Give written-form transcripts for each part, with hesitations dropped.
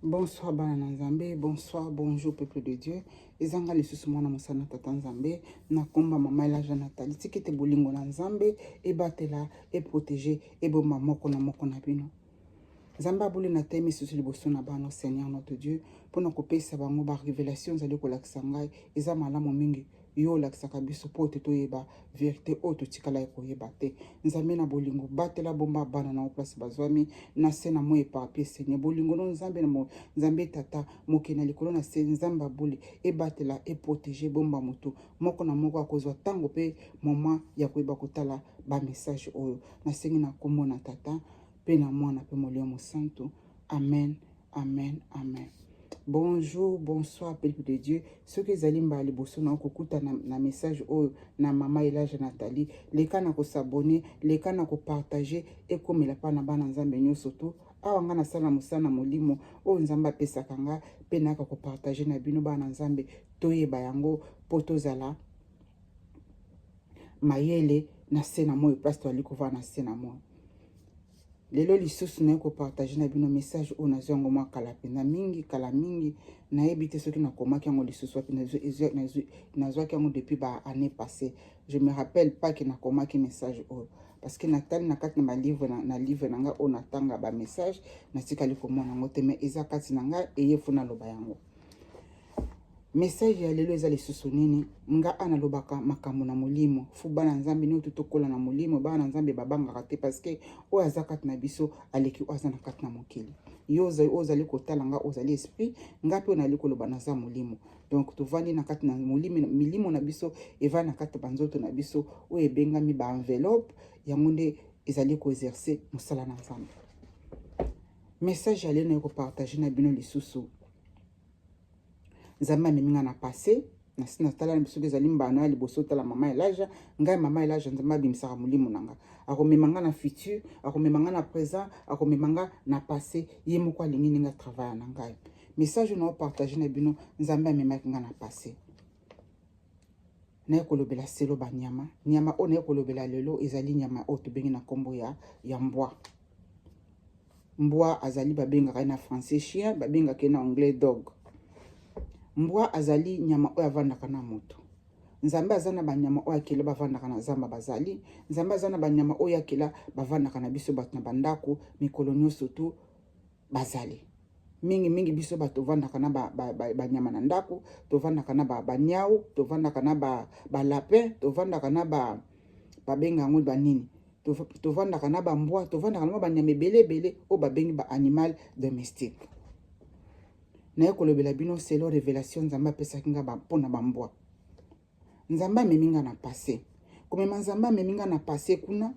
Bonsoir bana na Nzambe, bonsoir, bonjour peuple de Dieu. Ezanga lisusu mwana mosala na tata Nzambe na komba mama Elaja Nathalie. Tika ete bolingo na Nzambe ebatela, eprotege, ebomba moko na moko na bino. Nzambe abuli na te misusu liboso na bano Seigneur notre Dieu mpo na kopesa bango ba révélation ezali kolakisa ngai eza malamu mingi yo olakisaka biso mpo ete toyeba verite oyo totikalaki koyeba te. Nzambe na bolingo, batela bomba bana na yo place bazwami na se na moi eparpie Seigneur. Bolingo no Nzambe na Nzambe Tata mokeli na likolo na se, Nzambe abule ebatela eprotege bomba moto moko na moko akozwa ntango mpe moment ya koyeba kotala ba message oyo. Nasengi na nkombo na Tata mpe na Mwana mpe Molimo Mosantu. Amen. Amen, amen. Bonjour, bonsoir, peuple de Dieu. Soki ezali mbala liboso na kokuta na, na message oyo na mama Elaja Nathalie, leka na kosabone, leka na kopartage, ekomela pa na bana Nzambe nyonso tu. Awa nga nasala mosala na molimo oyo Nzambe apesaka nga mpe nayaka kopartage na bino bana Nzambe, toyeba yango mpo tozala mayele na se na moi place toali kovanda na se na moi. Lelo lisusu naye ko partager na bino message oyo nazwi yango mwa kala mpenza mingi, kala mingi. Nayebi te soki nakomaki yango lisusu wapi, nazwaki yango depuis ba année passée. Je me rappelle pas que nakomaki message oyo parce que natali na kati na ba livre na, na livre na ngai oyo natanga ba message, natikali komona yango te, mais eza kati na ngai eye fo naloba yango. Message ya lelo eza lisusu nini? Nga a nalobaka makambo na molimo. Fu bana Nzambe nioto tokola na molimo, bana Nzambe babangaka te parce que oyo aza kati na biso aleki oyo aza na kati na mokili. Yo ozali, ozali kotala nga ozali esprit, nga pe nali koloba naza molimo. Donc tovandi na kati na molimo, milimo na biso evandi na kati ya banzoto na biso oyo ebengami ba enveloppe, yango nde ezali ko exercer mosala na Nzambe. Message ya lelo naye ko partager na bino lisusu. Nzambe amemi nga na passé, nasi natala na biso ezali mbano ya liboso tala mama Elaja, ngai mama Elaja Nzambe abimisaka molimo na nga, akomema nga na futur, akomema nga na présent, akomema nga na passé, ye moko alingi ndenge atravailla na ngai. Message na partage na bino, Nzambe amemaki nga na passé. Naye kolobela selo ba nyama, nyama oyo naye kolobela lelo ezali nyama oyo tobengi na kombo ya mbwa. Mbwa azali babengaka ye na français chien, babengaka ye na anglais dog. Mbwa azali nyama oyo avandaka na moto. Nzambe aza na banyama oyo akela bavandaka na zamba bazali. Nzambe aza na banyama oyo akela bavandaka na biso bato na bandako mikolo nyonso tu bazali. Mingi mingi biso bato tovandaka na banyama na ndako, tovandaka na banyau, tovandaka na ba lapin, tovandaka na babenga yango banini, tovandaka na bambwa, tovandaka na banyama ebele ebele oyo babengi ba animal domestique. Naye kolobela bino selo révélation Nzambe apesaki nga mpona bambwa. Nzambe amemi nga na passé. Komema Nzambe amemi nga na passé kuna,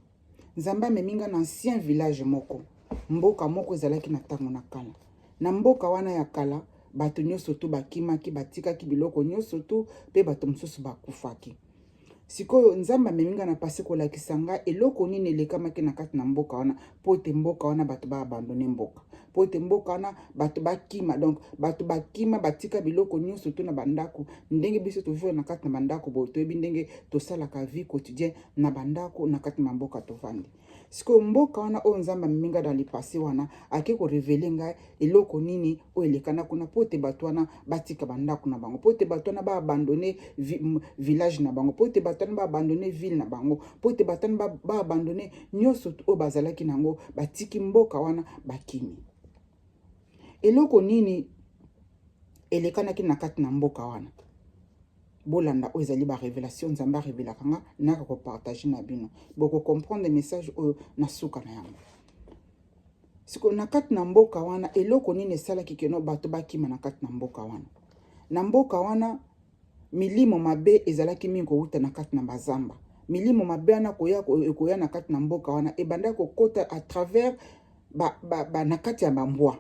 Nzambe amemi nga na ancien village moko, mboka moko ezalaki na ntango na kala. Na mboka wana ya kala, bato nyonso tu bakimaki, batikaki biloko nyonso tu, mpe bato mosusu bakufaki. Sikoyo Nzambe amemi nga na passé kolakisa nga eloko nini elekamaki na kati na mboka wana, po ete mboka wana bato baabandone mboka, po ete mboka wana bato bakima. Donc bato bakima, batika biloko nyonso tu na bandako. Ndenge biso tovivre na kati na bandako boye, toyebi ndenge tosalaka vie quotidien na bandako na kati na mboka tovandi. Sikoyo mboka wana oyo Nzambe amemi nga dans le passé wana, ake korevele ngai eloko nini oyo elekana kuna, po ete bato wana batika bandako na bango, po ete bato wana baabandone village na bango, po ete bato wana baabandone ville na bango, po ete bato wana baabandone nyonso oyo bazalaki nango, batiki mboka wana bakimi. Eloko nini elekanaki na kati na mboka wana? Bolanda oyo ezali ba révélation Nzambe arevelaka nga, naka kopartage na bino, bokocomprendre message oyo na suka na yango. Sikoyo na kati na mboka wana, eloko nini esalaki keno bato bakima na kati na mboka wana? Na mboka wana milimo mabe ezalaki mingi kowuta na kati na bazamba. Milimo mabe wana ekoya na kati na mboka wana, ebandaki kokota à travers na kati ya bambwa.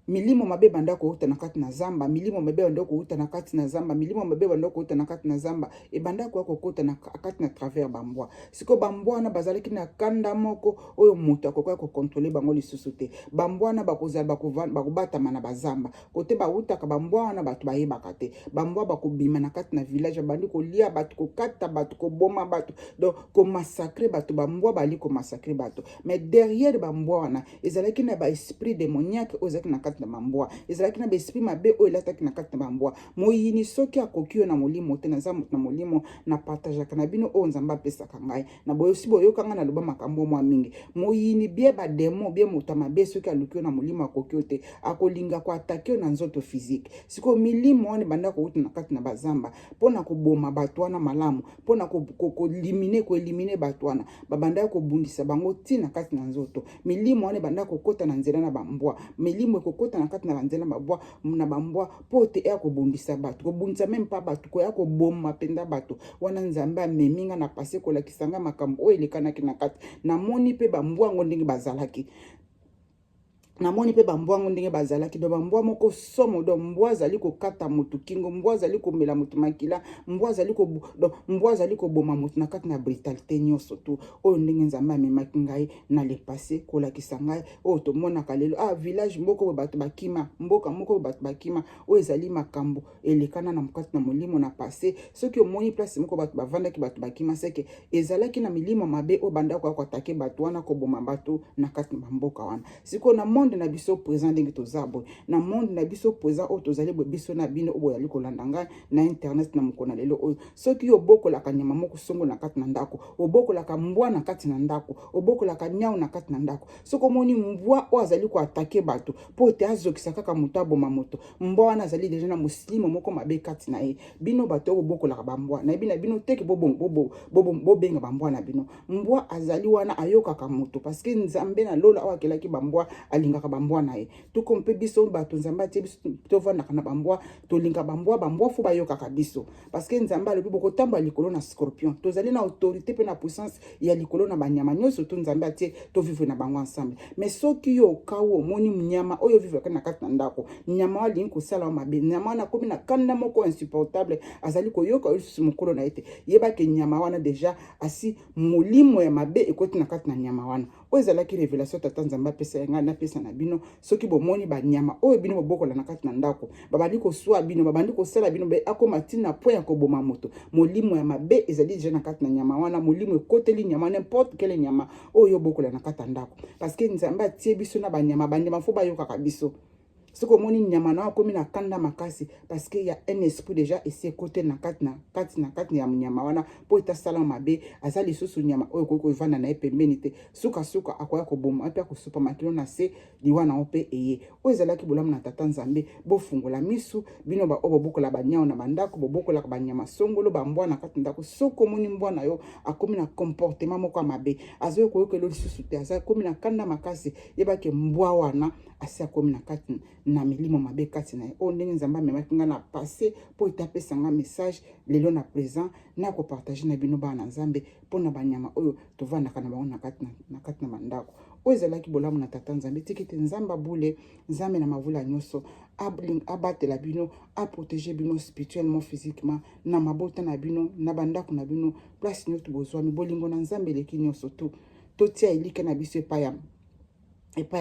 Milimo mabe banda kouta na kati na zamba, milimo mabe banda kouta na kati na zamba, milimo mabe banda kouta na kati na zamba, ebanda koya kokota na kati na travers bambwa. Sikoyo bambwa wana bazalaki na kanda moko oyo moto akoki kokontrole bango lisusu te. Bambwa wana bakozala bakobatama na bazamba kote bawutaka. Bambwa wana bato bayebaka te. Bambwa bakobima na kati na village, babandi kolia bato, kokata bato, koboma bato, donc komassacre bato. Bambwa bali komassacre bato, mais derrière bambwa wana ezalaki na baesprit démoniaque oyo ezalaki na kati. na bambwa, ezalaki na baesprit mabe oyo elataki na kati na bambwa. Moyini soki akoki yo na molimo te. Naza moto na molimo, na partageaka na bino oyo Nzambe apesaka ngai na boyosi. Boyoka ngai naloba makambo mwa mingi. Moyini bie, badémon bie, moto ya mabe, soki aluki yo na molimo, akoki yo te, akolinga koattaquer yo na nzoto physique. Sikoyo milimo wana ebanda kouta na kati na bazamba mpona koboma bato wana malamu, mpona koéliminer, koéliminer bato wana. Babandaki kobundisa bango ntina kati na nzoto. Milimo wana ebanda kokɔta na nzela na bambwa. Milimo ekokɔta na kati na banzela na bambwa mpo te eya kobundisa bato, kobundisa même pas bato, koya koboma mpenza bato wana. Nzambe amemi nga na passé kolakisa nga makambo oyo elekanaki na kati. Namoni mpe bambwa yango ndenge bazalaki, namoni mpe bambwa yango ndenge bazalaki. Donc bambwa moko somo. Donc mbwa azali kokata motu kingo, mbwa azali komela motu makila, mbwa azali donc mbwa azali koboma motu na kati na brutalité nyonso tu. Oyo ndenge Nzambe amemaki ngai na le passé kolakisa ngai oyo tomonaka lelo. Ah, village moko boye bato bakima, mboka moko boye bato bakima. Oyo ezali makambo elekana na kati na molimo na passé. Soki omoni place moko bato bavandaki, bato bakima, c'est que ezalaki na milimo mabe oyo bandako ya koattaquer bato wana, koboma bato na kati na bamboka wana. Sikoyo na monde na biso présent, ndenge toza boye, na monde na biso présent oyo tozali boye, biso na bino oyo boyali kolanda ngai na internet na mokolo na lelo oyo, soki obokolaka nyama moko songo na kati na ndako, obokolaka mbwa na kati na ndako, obokolaka nyau na kati na ndako, soki omoni mbwa oyo azali koattaquer bato mpo te azokisa kaka moto, aboma moto, mbwa wana azali déjà na mosilimo moko mabe kati na ye. Bino bato oyo bobokolaka bambwa, nayebi na bino teke bobenga bambwa na bino. Mbwa azali wana, ayokaka moto, parce que Nzambe na lola oyo akelaki bambwa alingaka bambwa na ye. Toko mpe biso bato, Nzambe atie biso tovandaka na bambwa, tolinga bambwa. Bambwa faut bayokaka biso, parce que Nzambe alobi bokotambola likolo na scorpion. Tozali na autorité mpe na puissance ya likolo na banyama nyonso to Nzambe atie tovivre na bango ensemble. Mais soki yo okau omoni nyama oyo ovivraka na kati na ndako, nyama oyo alingi kosala yo mabe, nyama wana akomi na kanda moko insupportable, azali koyoka oyo lisusu mokolo na ye te, yebake nyama wana déjà asi molimo ya mabe ekoti na kati na nyama wana. Oyo ezalaki révélation Tata Nzambe apesa ya ngai, napesa na bino. Soki bomoni banyama oyo bino bobokola na kati na ndako babandi koswa bino, babandi kosala bino, akóma ntina point ya koboma moto, molimo ya mabe ezali déjà na kati na nyama wana. Molimo ekoteli nyama, n'importe quelle nyama oyo obokola na kati ya ndako, parce que Nzambe atie biso na banyama. Banyama faut bayokaka biso. Soki omoni nyama na akomi na kanda makasi, parce que ya un esprit déjà esi ekote na kati na kati na kati ya nyama wana mpo etasala mabe. Aza lisusu nyama oyo okoki kovanda na ye pembeni te. Sukasuka akoya koboma mpe akosupa makilo na se, liwa na yo mpe eye. Oyo ezalaki bolamu na Tata Nzambe. Bofungola misu, bino baoyo bobokola banyau na bandako, bobokolaka banyama songolo, bambwa na kati ndako. Soki omoni mbwa na yo akomi na comportement moko ya mabe, azoki koyokela lisusu te, aza akomi na kanda makasi, yebake mbwa wana asi akomi na kati na milimo mabe kati na ye. Oyo ndenge Nzambe amemaki ngai na passé mpo ete apesa nga message lelo na présent na kopartager na bino bana na Nzambe mpona banyama oyo tovandaka na bango na kati na bandako. Oyo ezalaki bolamu na Tata Nzambe. Tiki te Nzambe abule, Nzambe na mavula nyonso abatela bino, aprotéger bino spirituellement, physiquement, na mabota na bino, na bandako na bino, place nyonso bozwami. Bolingo na Nzambe eleki nyonso. Tu totia elika na biso epai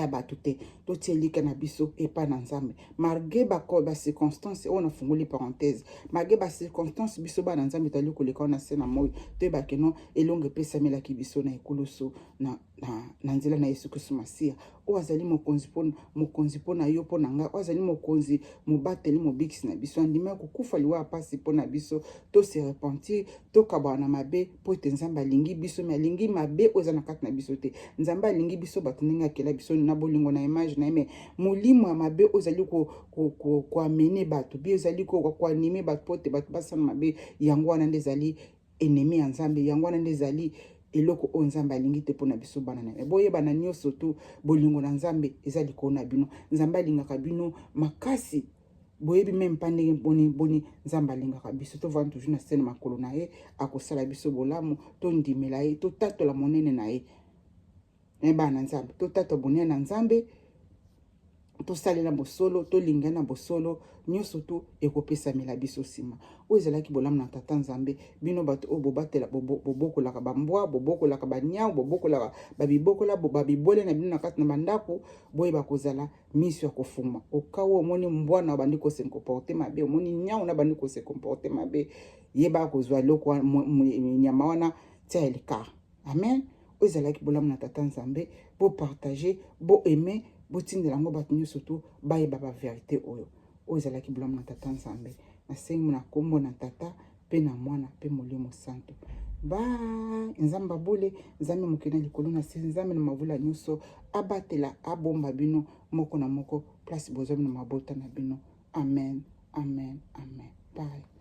ya bato te, totia elika na biso epai na Nzambe, malgré bacirconstance oyo. Nafungoli parenthèse: malgré bacirconstance, biso bana Nzambe tali koleka wana se na moi, toyebake no elongo epesamelaki biso na ekulusu na nzela na Yesu Kristu Masiya, oyo azali mokonzi mpo na yo, mpo na ngai, oyo azali mokonzi, mobateli, mobikisi na biso. Andima kokufa liwa ya pasi mpo na biso. Tose repentir, tokabwana na mabe, mpo ete Nzambe alingi biso, mais alingi mabe oyo eza na kati na biso te. Nzambe alingi biso bato ndenge akela biso na bolingo na image na ye. Mais molimo ya mabe oyo ezali koamener bato bi, ezali koanimer bato mpo ete bato basala mabe, yango wana nde ezali ennemi ya Nzambe. Yango wana nde ezali eloko oyo Nzambe alingi te mpona biso bana na ye. Boyebana nyonso tu, bolingo na Nzambe eza likolo na bino. Nzambe alingaka bino makasi, boyebi même pas ndenge boni boni Nzambe alingaka biso. Tovanda toujours na se na makolo na ye, akosala biso bolamu. Tondimela ye, totatola monene na ye. Bana na Nzambe, totatola monene na Nzambe, tosalela bosolo, tolinga na bosolo nyonso tu, ekopesamela biso nsima. Oyo ezalaki bolamu na Tata Nzambe. Bino bato oyo bobatela, bobokolaka bambwa, bobokolaka banyau, bobokolaka babibokola, babibwele na bino na kati na bandako, boyeba kozala miso ya kofuma. Okawa omoni mbwa na bandi kose comporter mabe, omoni nyau na bandi kose comporter mabe, yeba kozwa eloko nyama wana, tia l'écart. Amen. Oyo ezalaki bolamu na Tata Nzambe. Bopartager, boaimer. Botindela yango bato nyonso tu bayeba baverité oyo. Oyo ezalaki bolamu na Tata Nzambe. Nasengi na nkombo na Tata mpe na Mwana mpe Molimo Santo. Ba Nzambe abole, Nzambe mokili na likolo na se, Nzambe na mavula nyonso, abatela, abomba bino moko na moko place bozwami na mabota na bino. Amen, amen, amen. Bye.